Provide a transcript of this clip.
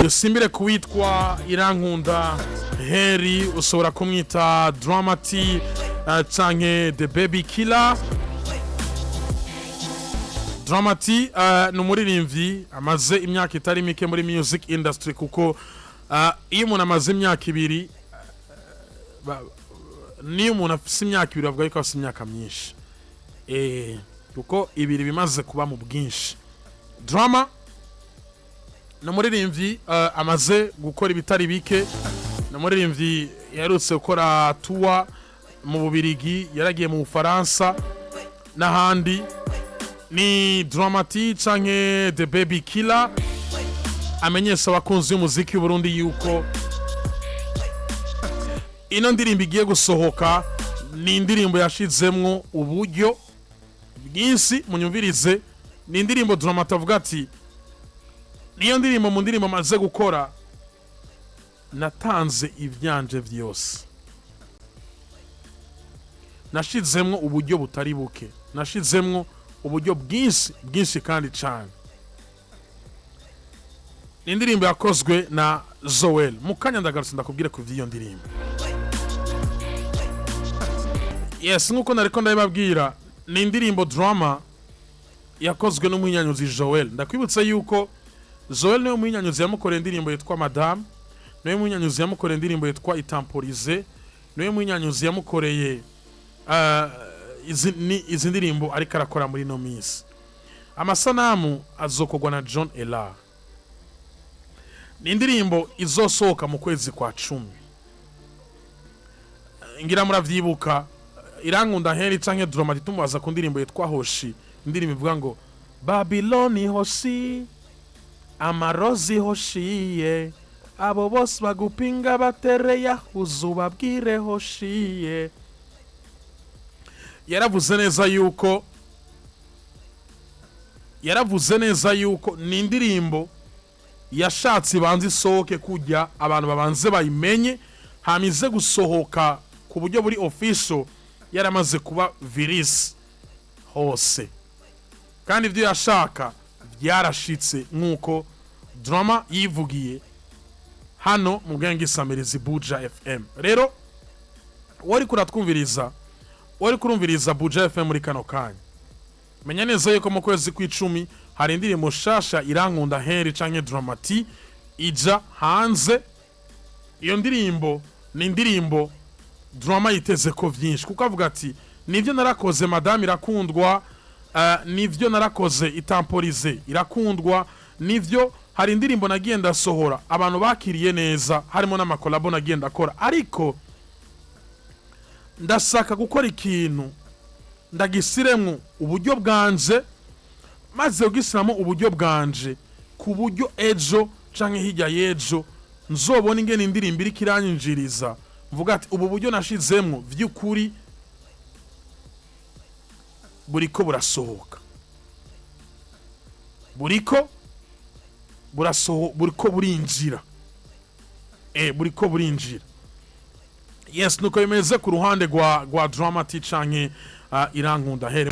Dusimbire kuwitwa Irankunda Heri, ushobora kumwita Dramati canke The Baby Killer. Dramati ni umuririmbyi amaze imyaka itari mike muri music industry, kuko iyo umuntu amaze imyaka 2, niyo umuntu afise imyaka 2 bavuga yuko afise imyaka myinshi, kuko 2 bimaze kuba mu bwinshi. Drama ni umuririmbyi amaze gukora ibitari bike, ni umuririmbyi yaherutse gukora tour mu Bubirigi, yaragiye mu Bufaransa n'ahandi. Ni Dramati canke The Baby Killer amenyesha abakunzi b'umuziki w'Uburundi yuko ino ndirimbo igiye gusohoka ni indirimbo yashizemwo uburyo bwinshi. Munyumvirize, ni indirimbo Dramati avuga ati: "Niyo ndirimbo mu ndirimbo maze gukora natanze ivyanje vyose, nashizemwo uburyo butari buke, nashizemwo uburyo bwinshi bwinshi kandi cane." Ni indirimbo yakozwe na Zoel. Mu kanya ndagarutse ndakubwire ku vy'iyo ndirimbo. Yes, nkuko nariko ndabibabwira, ni indirimbo Drama yakozwe n'umuhinyanyuzi Joel. Ndakwibutsa yuko Joel niwe muhinyanyuzi yamukoreye indirimbo yitwa Madame, niwe muhinyanyuzi yamukoreye indirimbo yitwa Itamporize, niwe muhinyanyuzi yamukoreye izi ndirimbo ariko arakora muri ino minsi. Amasanamu azokorwa na John Elar. Ni indirimbo izosohoka mu kwezi kwa 10. Ngira muravyibuka, Irankunda Heri canke Dramati tumubaza ku ndirimbo yitwa Hoshi, indirimbo ivuga ngo "Babiloni hoshi, amarozi hoshiye, abo bose bagupinga batereya uzubabwire hoshiye." Yaravuze neza yuko ni indirimbo yashatse ibanze isohoke kujya abantu babanze bayimenye, hamize gusohoka ku buryo buri official yaramaze kuba virus hose, kandi ibyo yashaka byarashitse nk'uko Drama yivugiye hano mu bwenge isamirizi Buja FM. Rero wari kuratwumviriza, wari kurumviriza Buja FM muri kano kanya, menya neza yuko mu kwezi kw'icumi hari indirimbo shasha Irankunda Heri canke Dramati ija hanze. Iyo ndirimbo ni indirimbo Drama yiteze ko vyinshi, kuko avuga ati: "Nivyo narakoze Madame irakundwa, nivyo narakoze Itamporize irakundwa, nivyo hari indirimbo nagiye ndasohora abantu bakiriye neza, harimo n'amakolabo nagiye ndakora, ariko ndashaka gukora ikintu ndagisiremwo uburyo bwanje, maze kugisiramo uburyo bwanje ku buryo ejo canke hirya y'ejo nzobona ingene indirimbo iriko iranyinjiriza, mvuga ati ubu buryo nashizemwo vy'ukuri buriko burasohoka, buriko burinjira, buriko burinjira." Yes, nuko bimeze ku ruhande rwa Dramati canke Irankunda Here.